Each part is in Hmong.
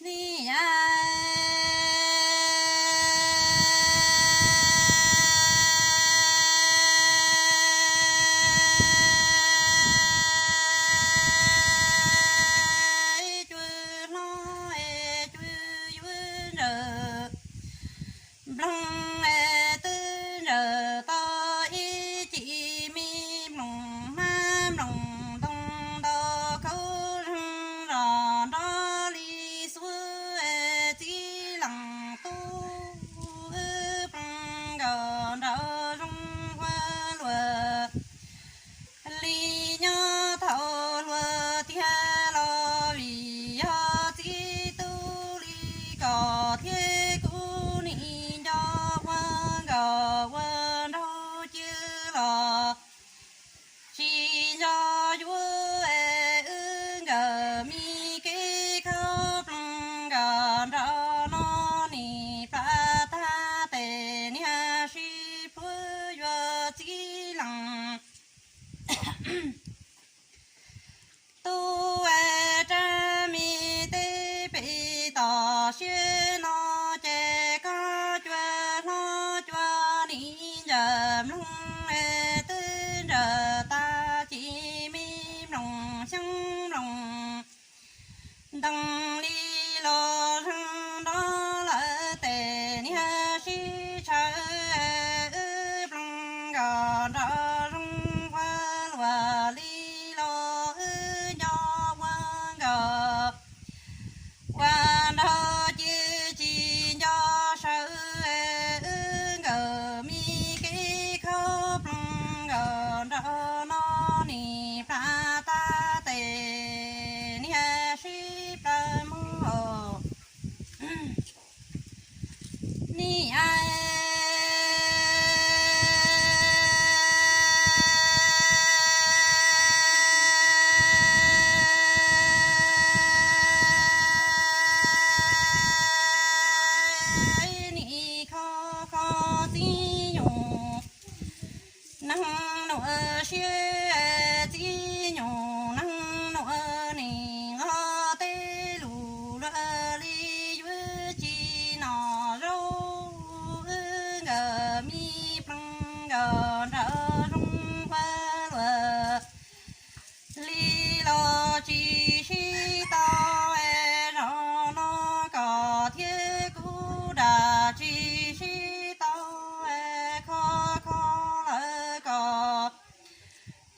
Niam, cua hlob es cua yuav ntsawm nploog es twb ntsawm tau ib cim me nploos hmab nploos ntoo ntau khaub zeeg zos nrov li xuab es txij lees tub wb ploog nkaus nraum zoov ua luam li nyob thaum hluas tiag los vim yog txij tub li kom thiab kuv nim nco ua nkaus ua nraug ci los tsis nco yuav es wb nkawd me kev khaub ploog nkaus nraum no nim plam tag tes niag sib pluag yuav txij lees tub es rab me teb pem tom siab no ces koj cua hlob cua nim ntsawm nploog es twb ntsawm tag cim me nploos xyoob nploos ntoo li los zeeg nrov lawm tes niag sib tshawv wb ploog nkaus nraum zoov ua luam li los wb nco ua nkaus ua nraug ci tsis nco sawv wb nkawd me kev khaub ploog nkaus nraum no nim plam tag tes niag sib plaws mus niam, nim kho kho txib nyuam neeg nuam siab, txib nyuam neeg nuam nim nqos tej lus luag li yuav tsis nom zaub wb nkawd me ploog nkaus nraum zoov ua luam li los tsis sib tau es zaum no kom thiab kuv dam tsis sib tau es kho kho lawm kom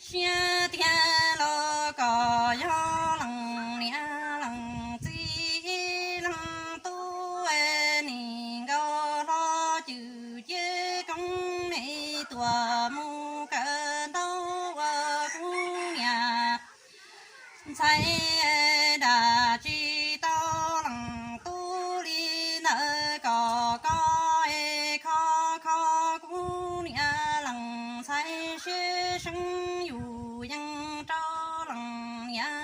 siab tiag los kom yog lees niam lees txiv lees tub es nim nkaus hlo cwm ciab koob me tuam mus kawm ntaub ua kuv niam ntxhais dam tsis tau lees tub li ntawd kom koj es kho kho kuv niam lees ntxhais siab seeb yus yeej rau lees niam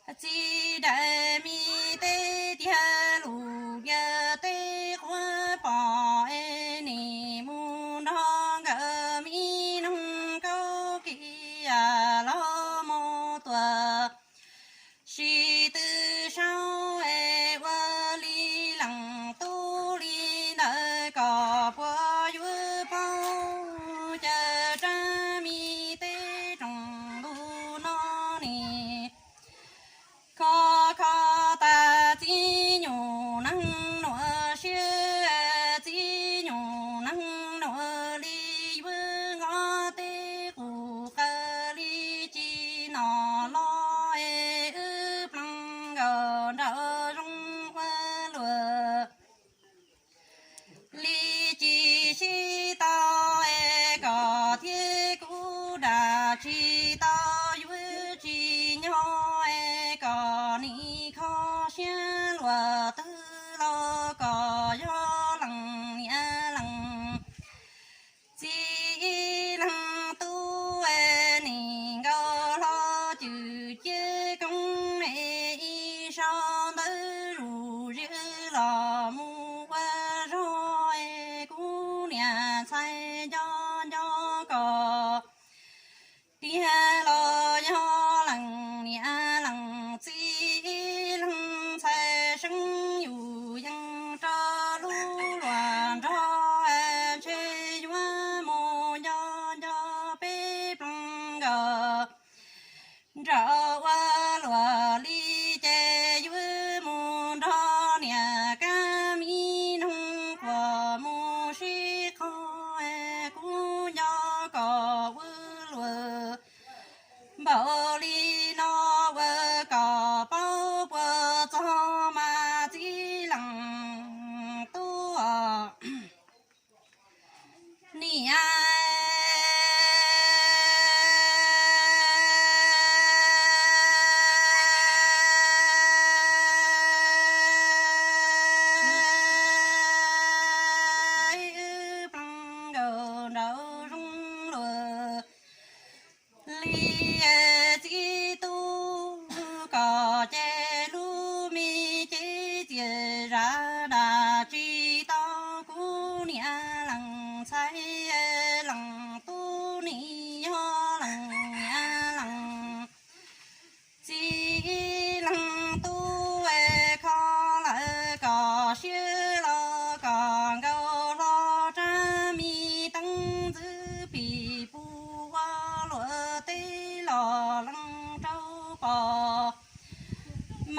lees txiv daim me teb tiag lus tiag teb quab pom es nim mus nrog nkawd me noog kaub kiag los mus tuam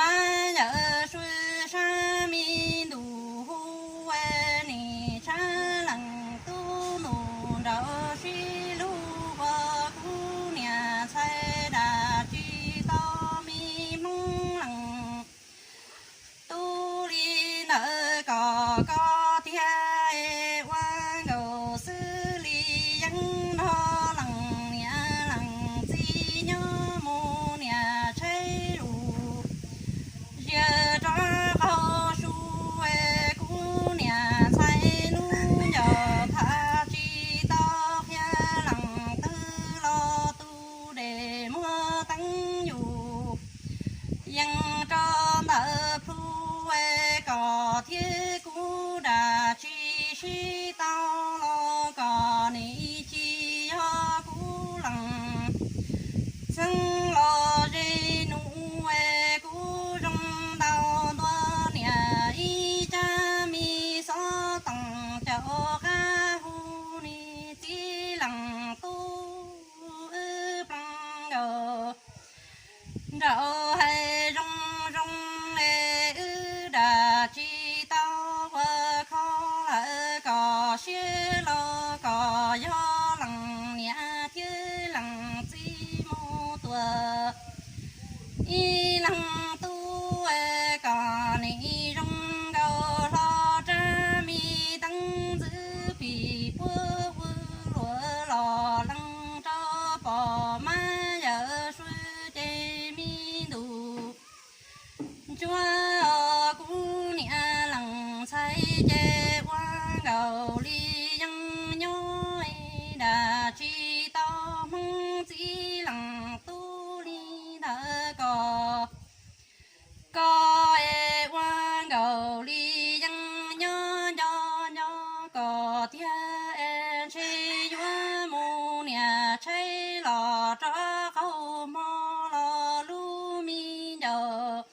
Yawm Suav sab me ntuj hu, nim tshav leej tub ntuj nraug sib lug ua, kuv niam ntxhais dab tsi tau me hmoob leej tub li ntawd kom koj tiag ua nkaus xws li yeeb nrog leej niam leej txiv nyob mus niam tshaib lus. Zias rov qaug su, kuv niam ntxhais hnub nyoog tham tsis tau qhia leej twg los tus dej muag teeb yus yees rau ntawm plhu, kom thiab kuv dab tsi sib tau los kom nim tsis yog kuv leej txheeb los ze num, kuv zoo ntau ntua niam ib tsab me xov tooj caum qab hu, nim txiv leej tub wb plees nkaus nraum hais zoo zoo, wb dab tsi tau ua kho lawm kom siab los kom yog leej niam thiab leej txiv mus tua ib leeg tub, kom nim zoo nkaus hlo rab me teeb ntxwv pim puab ua luam los leej rau pom mas Yawm Suav ces me ntuj ntsuab, kuv niam leej ntxhais ces ua nkaus li yeej nyob, dab tsi tau hmoob txiv leej tub li ntawd kom koj es ua nkaus li yeej nyob nco nco koj tiag es ntshe yuav mus niam tshaib los rov qaug hmo los lub me ncaus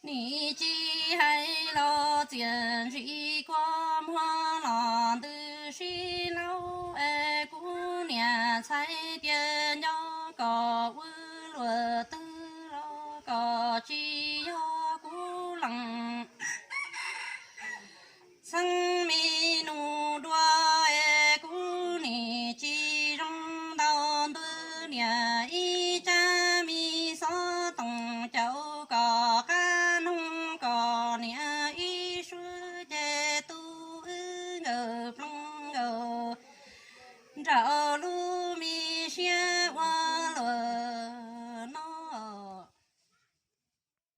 nim tsis hais los txias ntsim kua muag los ntws sib laub es kuv niam ntxhais tias nco kom ua luam twg los kom tsis yog kuv leej txheeb me nus dua es kuv nim tsis zoo ntau ntua niam ib tsab me xov tooj caum kom qab noog kom niam ib suab ces tu wb nkawm ploog nkawm nraum